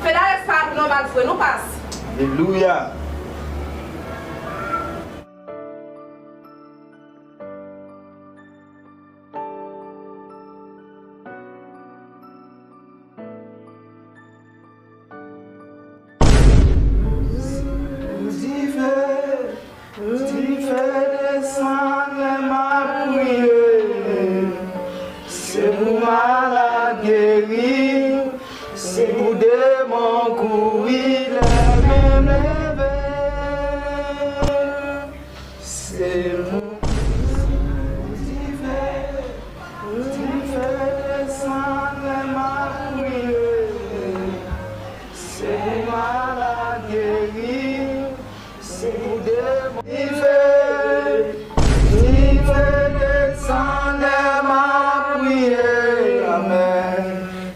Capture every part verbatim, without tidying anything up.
Fedales pa abnòmal vre non, pas. Alelouya. Dife, dife desann lè m ap priye. Se pou malad geri, se pou demon kouri lè men m leve. Se pou dife, dife desann lè m ap priye. Se pou malad geri, se pou demon. Dife, dife desann lè m ap priye. Amèn.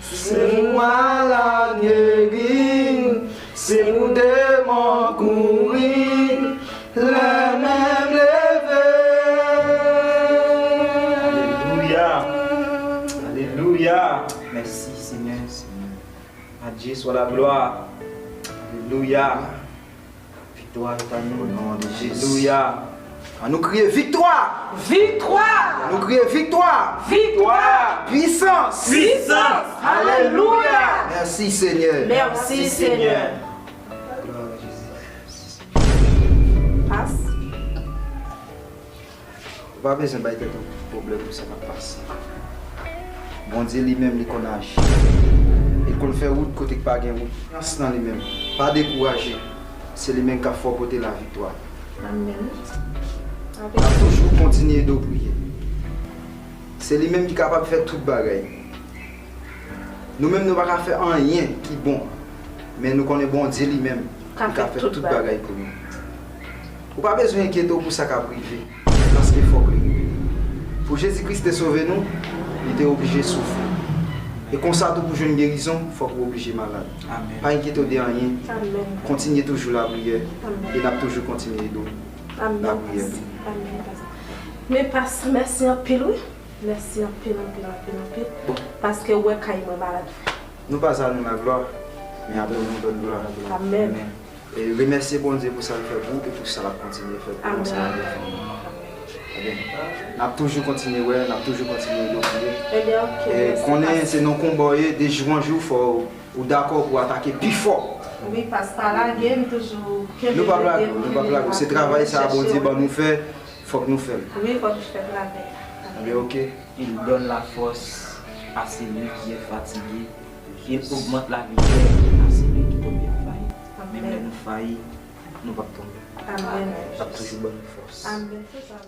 Se pou malad geri, se pou demon kouri, lè men m leve. Alelouya. Alelouya. Mèsi, Senyè, Senyè. A Dye swa laglwa. Alelouya. Viktwa yo pa nou, o non de Jezi. Alelouya. An nou kriye viktwa! Viktwa! An nou kriye viktwa! Viktwa! Pwisans! Pwisans! Alelouya! Mèsi, Senyè. Mèsi, Senyè. Glwa a Jezi. Pas. Ou pa bezwen bay tèt ou pwoblèm pou sa k ap pase. Bondye li menm, li konn aji. E l konn fè wout kote k pa gen wout. Konfyans nan li menm. Pa dekouraje. Se li menm k ap fè w pote laviktwa. Amèn. N ap toujou kontinye ede w priye. Se li menm ki kapab fè tout bagay. Nou menm, nou pa ka fè anyen ki bon, men nou konnen Bondye li menm, li ka fè tout bagay pou nou. Ou pa bezwen enkyete w pou sa k ap rive, paske fòk li rive. Pou Jezi Kris te sove nou, li te oblije soufri. E konsa tou, pou jwenn gerizon, fòk ou oblije malad. Amèn. Pa enkyete w de anyen. Amèn. Kontinye toujou lapriyè, amèn, e n ap toujou kontinye ede w. Amèn, lapriyè. Pas. Amèn, pas. Men pas, mèsi anpil, wi. Mèsi anpil, anpil, anpil, anpil. Bon. Paske w wè kay mwen malad, frè. Nou pa sa nou laglwa, men apre nou donn glwa. Amèn. Amèn. E remèsye Bondye pou sa l fè pou ou e pou sa l ap kontinye fè pou ou ansanm avèk fanmi w. Amèn. Ebyen, n ap toujou kontinye wè, n ap toujou kontinye ede w priye. Ebyen, ok, e mèsi, konnen pas, se nan konba w ye, de jou an jou, fò w dakò pou w atake pi fò. Wi, pas, pa lage m, toujou kenbe. Nou p ap lage w, nou p ap lage w. Se travay sa a Bondye ban nou fè, fòk nou fè l. Wi, fòk nou fè travay. Ebyen, ok. Il donne la force à celui qui est fatigué. Il augmente la vigueur à celui qui tombe en faillite. Amèn. Menm lè nou fayi, nou p ap tonbe. Amèn. L ap toujou ban nou fòs. Amèn. Se sa.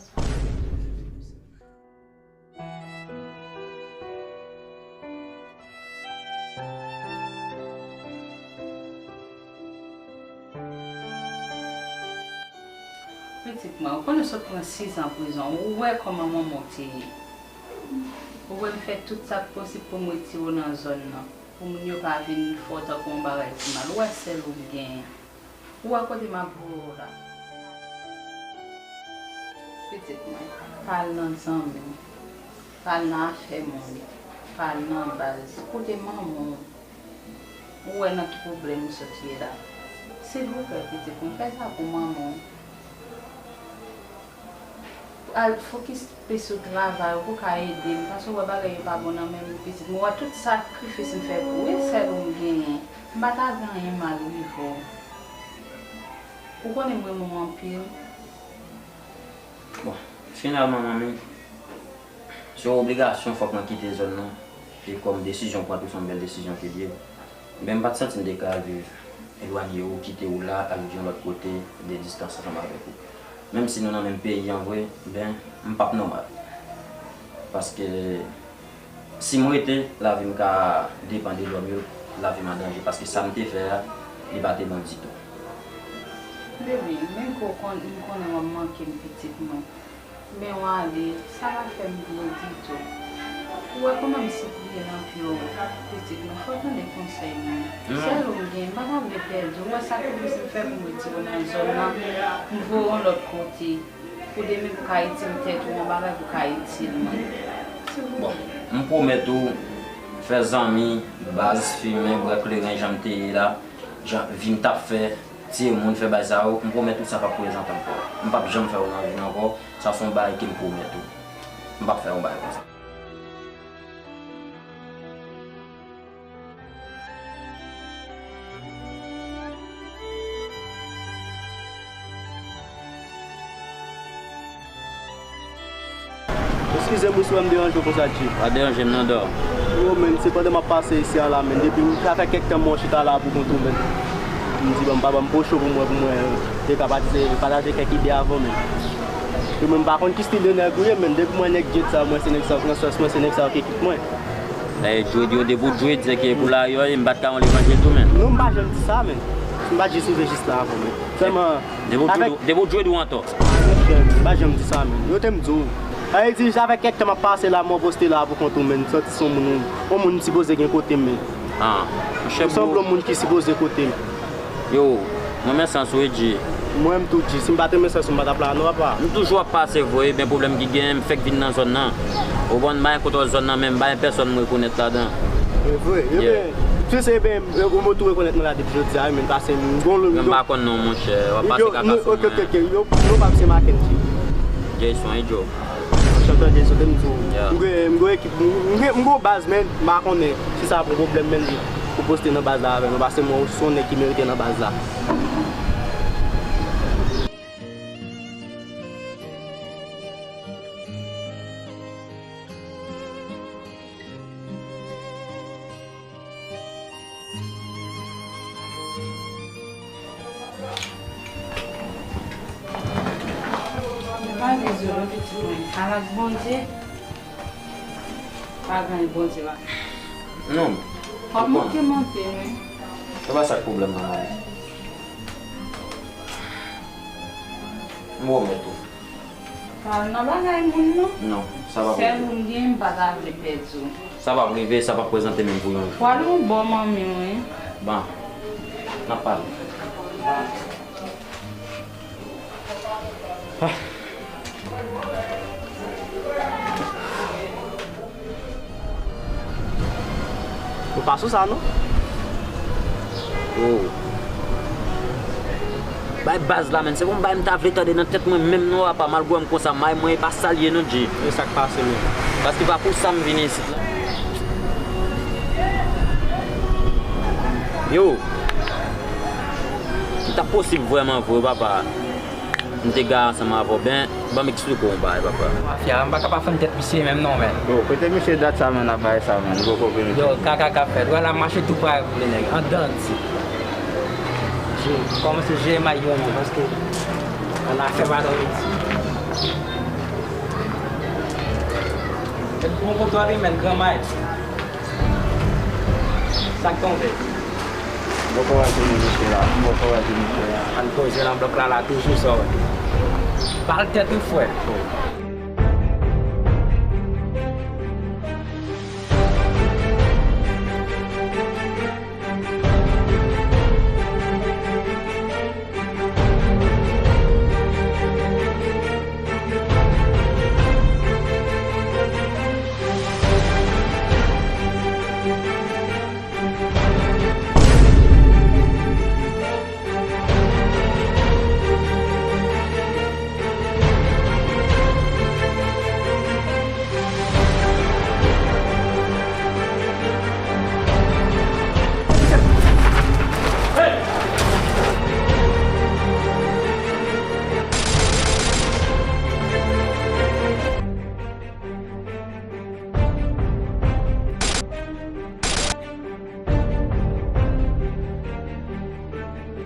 Pitit mwen, ou konnen sot pran sis an prizon, ou wè kòman manman w te ye. Ou wè m fè tout sa k posib pou m retire w nan zòn nan, pou moun yo pa vin fè w tankou yon bagay ki mal. Ou wè sèl ou m genyen. Ou wè kote m ap voye w la. Pitit mwen, pa al nan zanmi w, pa al nan afè moun, pa al nan baz. Kote manman w, ou wè nan ki pwoblèm ou sot ye la. Silvouplè, pitit mwen, fè sa pou manman w. Al fokis plis sou travay ou pou ka ede m, paske w wè bagay yo pa bon nan men m, pitit mwen. W wè tout sakrifis m fè pou ou, e sèl ou m genyen. M pa ta vle anyen mal rive w. Ou konnen m renmen w anpil. Bon, finalman, manmi, se yon obligasyon, fòk mwen kite zòn nan. E kòm desizyon w pran tou, se yon bèl desizyon ke l ye. Men m pa t santi m te ka viv elwanye ou, kite ou la, al viv yon lòt kote, de distans ansanm avèk ou. Menm si nou nan menm peyi an vre, ben, m p ap nòmal. Paske si m rete, lavi m ka depann de lòm yo, lavi m an danje. Paske sa m te fè a, li pa te bon ditou. Baby, menm ke w konn, m konnen w ap manke m, pitit mwen. Men w ale, sa va fè m byen ditou. Ou wè kòman m sipriye nan pye w, pitit mwen, fò w tande konsèy mwen. Non. Sèl ou m gen, m pa ta vle pèdi w. Ou wè sakrifis m fè pou m retire w nan zòn nan, m voye w yon lòt kote. Pou demen pou ka itil tèt ou, yon bagay pou ka itil mwen. Bon, m pwomèt ou, Fè zanmi, baz, fimen, bwè kleren jan m te ye la, jan, vi m t ap fè, tiye moun, fè bagay sa yo, m pwomèt ou sa p ap prezante ankò. M p ap janm fè yo nan vi m ankò, sa se yon bagay ke m pwomèt ou. M p ap fè yon bagay konsa. Eskize m wi si w wè m deranje w konsa, G. Pa deranje m non, dò. Yo, men, se pandan m ap pase isi a la, men, depi m, sa fè kèk tan mwen chita la pou kont ou, men. M di, bon, m pa ban m pocho pou mwen, pou mwen te ka pataje, pataje kèk ide avè w, men. Yo, men, m pa konn ki stil de nèg ou ye, men, depi mwen nèg djed sa, mwen se nèg sa, nan sans mwen se nèg sa ki ekip mwen. Lè djed yo, depi w djed, se ke pou la yo, m pa t ka yon levanjil tou, men. Non, m pa janm di sa, men. M pa di sou rejis la avè w, men. Sèlman, depi w djed, depi w djed ou antò. M pa janm di sa, men. Yo te m di w. Sa vle di, sa fè kèk tan m ap pase la, mwen poste la pou kont ou, men. Santi se yon moun, yon moun m sipoze gen kote m, men. Ah, monchè, m sanble yon moun ki sipoze kote m. Yo, mwen renmen sans ou wi, G. Mwen menm tou, G. Si m pa t renmen sans ou, m pa t ap la non, papa. M toujou ap pase vre, men pwoblèm ki genyen, m fèk vin nan zòn nan. Ou konprann, m pa gen kontwòl zòn nan, men m pa gen pèsòn m rekonèt ladan. E vre, e byen, si se byen, ou tou rekonèt mwen la depi jodi a, wi, men pase m gon lou. M pa konn non, monchè, w ap pase kaka sou mwen. Ok, ok, ok, yo, yo pa se Mackendy. Jason, wi, Joe. Chantan Jason, te m di w. Yeah. M gen, m gen ekip, m gen, m gen baz, men m pa konnen si sa ap yon pwoblèm, men, pou poste nan baz la avè m, paske mwen, ou se yon nèg ki merite nan baz la. Pa dezole, pitit mwen. Al ak Bondye. Pa gen Bondye la. Non. W ap manke monte, wi. Se pa sa k pwoblèm nan, non. M pwomèt ou. Pa al nan bagay moun, non. Non, sa p ap rive. Sèl ou m gen, m pa ta vle pèdi w. Sa p ap rive, sa p ap prezante menm pou yon jou. W al yon bò manmi w, wi. Bon, n ap pale. Ah. Nou pa sou sa, non? Oh. Bay baz la, menn. Se pa yon bagay m ta vle tande nan tèt mwen menm, non, apa. Malgre m konsa, may mwen, e pa sa l ye, non, G. E sa k pase, menn? Paske pa pou sa m vin isit la. Yo. Li t ap posib vrèman vre, papa. M te gade ansanm avè w, ben, ban m eksplike w yon bagay, papa. Mafya, m pa ka pa fann tèt misye menm non, men. Yo, kote misye dat sa, men, ap bay sa, men, li poko vini. Yo, kaka k ap fèt. Wè la, mache tou prè pou le nèg. Andan ti. Je, kòmanse jere may yo, men, paske an afè pa dòmi ti. Met bon kontwòl, men, gran may. Sa k tonbe? Bon kouraj pou nou, mesye la. Bon kouraj pou nou, mesye la. Ann koze nan blòk la, la toujou, sa w wè. Bal tèt ou, frè.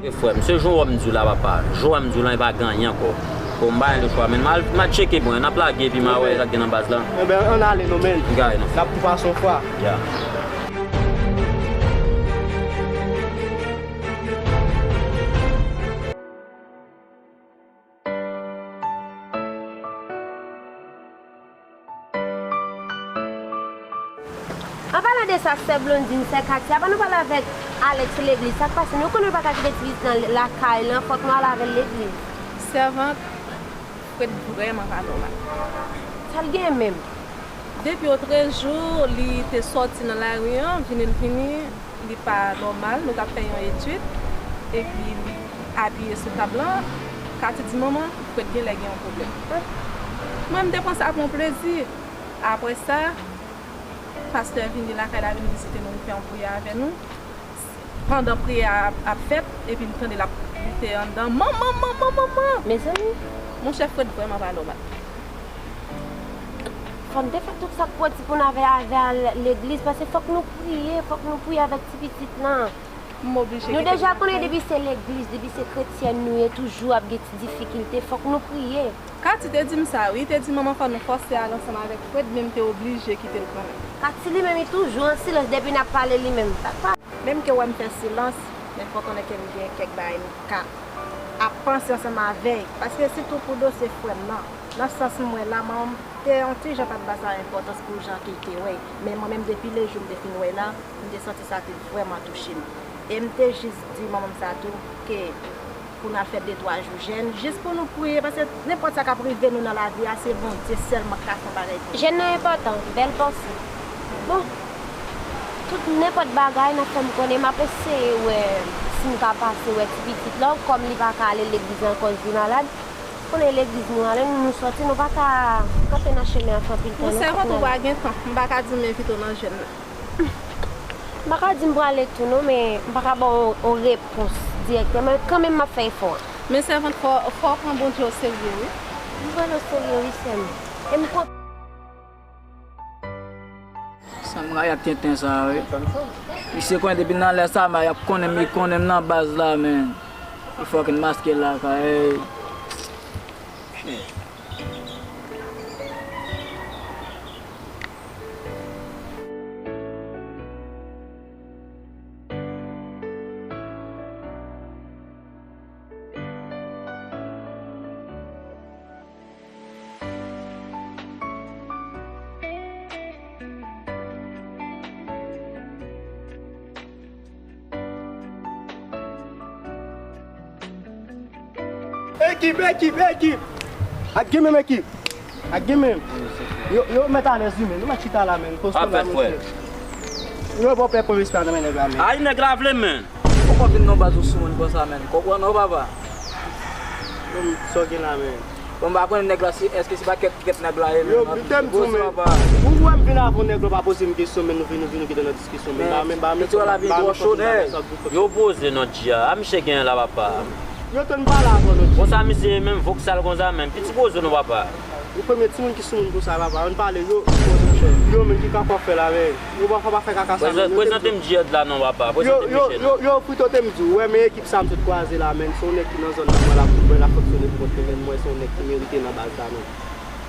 E frè m, se jan w wè m di w la, papa. Jan w wè m di w la, e pa gen anyen ankò. Bon, m pa gen lechwa, men m al, m al tcheke, bon, n ap lage, epi m a wè sa k gen nan baz la. Enben, ann ale non, men. N ka ale non. N ap tou pase yon fwa. Ya. An palan de sa, sè Blondine, sè Katia, pa nou pale avèk Alex legliz, sa k pase? Nou konnen nou pa ka kite ti pitit nan lakay lan, fòk nou ale avè l legliz. Sèvant, Fred vrèman pa nòmal. Sa l gen menm? Depi o trèz jou, li te sòti nan lari an, vini l vini, li pa nòmal, nou t ap fè yon etid, epi li apiye sou tab lan. Katy di, "Manman, Fred genlè gen yon pwoblèm." Mwen, m te pran sa pou yon plezi. Apre sa, pastè vini lakay la, vin vizite nou, vin fè yon priyè avè nou. Pandan priyè a ap, ap fèt, epi m tande l ap grite anndan, "Manman, manman, manman!" Mezanmi, monchè, Fred vrèman pa nòmal. Fò n te fè tout sa k pwodui pou n avè, avè a legliz, paske fòk nou priye, fòk nou priye avèk ti pitit lan. M oblije kite l lakay. Nou deja konnen depi se legliz, depi se kretyèn nou ye, toujou ap gen ti difikilte, fòk nou priye. Katy te di m sa, wi, li te di, "Manman, fò nou fòse al ansanm avèk Fred," men m te oblije kite l kanmenm. Katy li menm, li toujou an silans depi n ap pale li menm. Sa k pa. Menm ke w wè m fè silans, men fò konnen ke m gen kèk bagay m ka ap panse ansanm avè l. Paske sitou pou dosye frè m nan, nan sans m wè la, manman m te yon ti jan pa t ba sa enpòtans pou jan ke l te wè l. Men mwen menm, depi lejou m te fin wè l la, m te santi sa te vrèman touche m. E m te jis di manman m sa tou, ke pou n al fè de twa jou jèn, jis pou nou priye, paske nenpòt sa k ap rive nou nan lavi a, se Bondye sèlman k ka fè yon bagay pou nou. Jèn nan enpòtan, bèl panse. Bon, tout nenpòt bagay n ap fè m konnen, m ap eseye wè si m ka pase wè ti pitit la, kòm li pa ka ale legliz ankò, li malad. Konnen legliz nou ale, nou, nou sòti, nou pa ka kanpe nan chemen an fè anpil tan, non. Monchè, fòk ou pa gen tan, m pa ka di m envite w nan jèn nan. M pa ka di m prale tou non, men m pa ka ba w yon, yon repons dirèkteman. Kanmenm m ap fè efò an. Men sèvant, fò, fò w pran Bondye o serye, wi. M pran l o serye, wi, sè m. E m kontan. Sa m rayi ak tenten sa, wi. Misye konnen depi nan lè sa, m, y ap konnen m, li konnen m nan baz la, men. Li fucking maske lakay, ey. Shit. Ekip, ekip, ekip! Ak gen menm ekip! Ak gen menm! Yo, yo mèt alèz wi, men. Nou mèt chita la, men. Poste la, monchè. Yo, bon, pè, pran respè nan men nèg la, men. Ay, nèg la vle, men. Poko vin non baz ou sou moun konsa, men. Konprann non, papa. Bon, sa w gen la, men. Bon, m pa konnen nèg la, si, èske se pa kèt, kèt nèg la ye, men. Yo, m te m di w, men. Ou wè m vin avè w, nèg la pa poze m kesyon, men nou vin, nou vin, nou kite nan diskisyon, men. Men, men, men, men, men, la vin twò cho, nèg. Yo poze non, Dji a. A misye gen la, papa. Yo te n pale avè w, non, Dji. Konsa misye ye menm, voksal konsa menm. Piti poze non, papa. Ou premye timoun ki sou moun konsa, papa. Ann pale, yo, yo menm ki ka fè la, men. Yo pa, pa fè kaka sa, men. Prezante m Dji a la non, papa. Prezante m misye non. Yo, yo, yo, yo, pito te m di w, wè, men ekip sa m sot kwaze la, men. Se yon nèg ki nan zòn nan, mwen la, mwen la fonksyone pou kont mwen, men mwen se yon nèg ki merite nan baz la, men.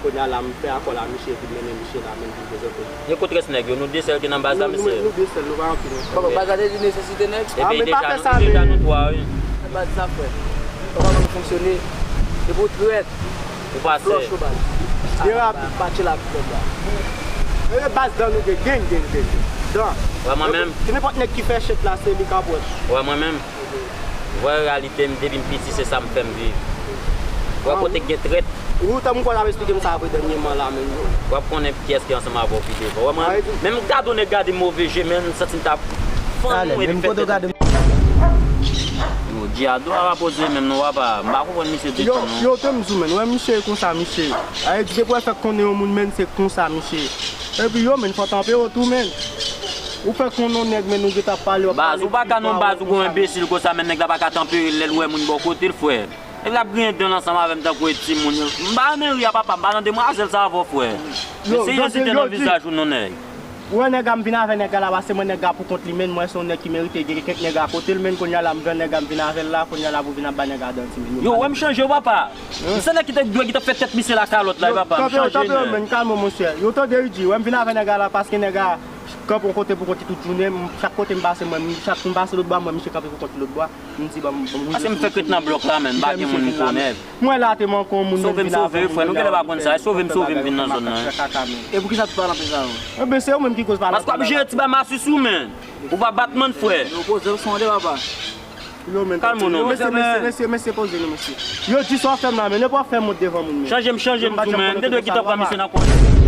Kounye a la, m fè akò la, misye vin mennen misye la, men, vin prezante. Gen kot rès nèg yo, nou de sèl ki nan baz la, mesye. Nou, nou, nou de sèl, nou pa anpil, non. Bon, baz la te di nesesite nèg. Epi deja nou, deja nou twa, wi. Baz sa, frè. Kòman nou fonksyone? Depi w trèt. Ou pase. Flò cho baz. Gen rapid, patche la, klèb la. E baz dan nou gen, gen, gen, gen, gen. Dan. Wè mwen menm. Ki nenpòt nèg ki fè chèt la, se li k ap wè. Wè mwen menm. Vrè reyalite m, depi m piti, se sa m fè m viv. Wè kote k gen trèt. Ou tankou w ap esplike m sa apre dènyèman la, menm. W ap konnen kiyès ki ansanm avè w pi devan. Wè mwen, menm gade yon nèg gade m move je, men m santi m ta fann ou epi fè tèt. Yo, Dji a, do a pa poze menm non, papa. M pa konprann misye ditou non. Yo, yo, te m di w, men. Wè misye konsa, misye. Ayiti, depi w fèk konnen yon moun, men, se konsa, misye. Epi yo, men, fò tanpere w tou, men. Ou fèk konnen yon nèg, men, nou gentan ap pale, w ap pale. Baz, ou pa ka non baz, ou gon enbesil konsa, men nèg la pa ka tanpere lè l wè moun bò kote l, frè. Nèg la ap griyen dan l ansanm avè m tankou e timoun. M pa renmen ri a, papa, m pa nan demwazèl sa avè w, frè. Men seryozite nan vizaj ou non, nèg. Ou wè nèg la, m vin avè nèg la la, paske mwen nèg la pou kont li, men mwen se yon nèg ki merite gen kèk nèg akote l, men kounye a la, m jwenn nèg la, m vin avè l la, kounye a la pou vin ap bay nèg la danti, men. Yo, wè m chanje w, papa. M se nèg ki te dwe, ki te fè tèt misye la kalòt la, wi, papa, m chanje, men. Yo, tanpere w, men, kalme w, monchè. Yo, tande, Ridji, wè m vin avè nèg la la, paske nèg la kanpe yon kote pou kont li tout jounen, m, chak kote m pase, mwen, m, chak m pase lòt bò, m wè misye kanpe pou kont li lòt bò. M di, ban m, ban m rive sou misye. Paske m fèk ret nan blòk la, men m pa gen moun m konnen. Mwen la te manke yon moun, men vin avè m, frè, nou genlè pa konn sa. Sove m, sove m vin nan zòn nan. E poukisa tout pale anpil sa yo? Enben, se ou menm ki koz pale anpil la. Paske w ap jere ti bay masis ou, men. Ou pa bat, man, frè. Yo, poze w sonde, papa. Yo, men, kalme w non, mesye, mesye, mesye, mesye, poze nou, mesye. Yo, di sa w fè m la, men, nenpòt fè mont devan moun, men. Chanje m, chanje m tou, men. M te dwe kite pran misye nan kont.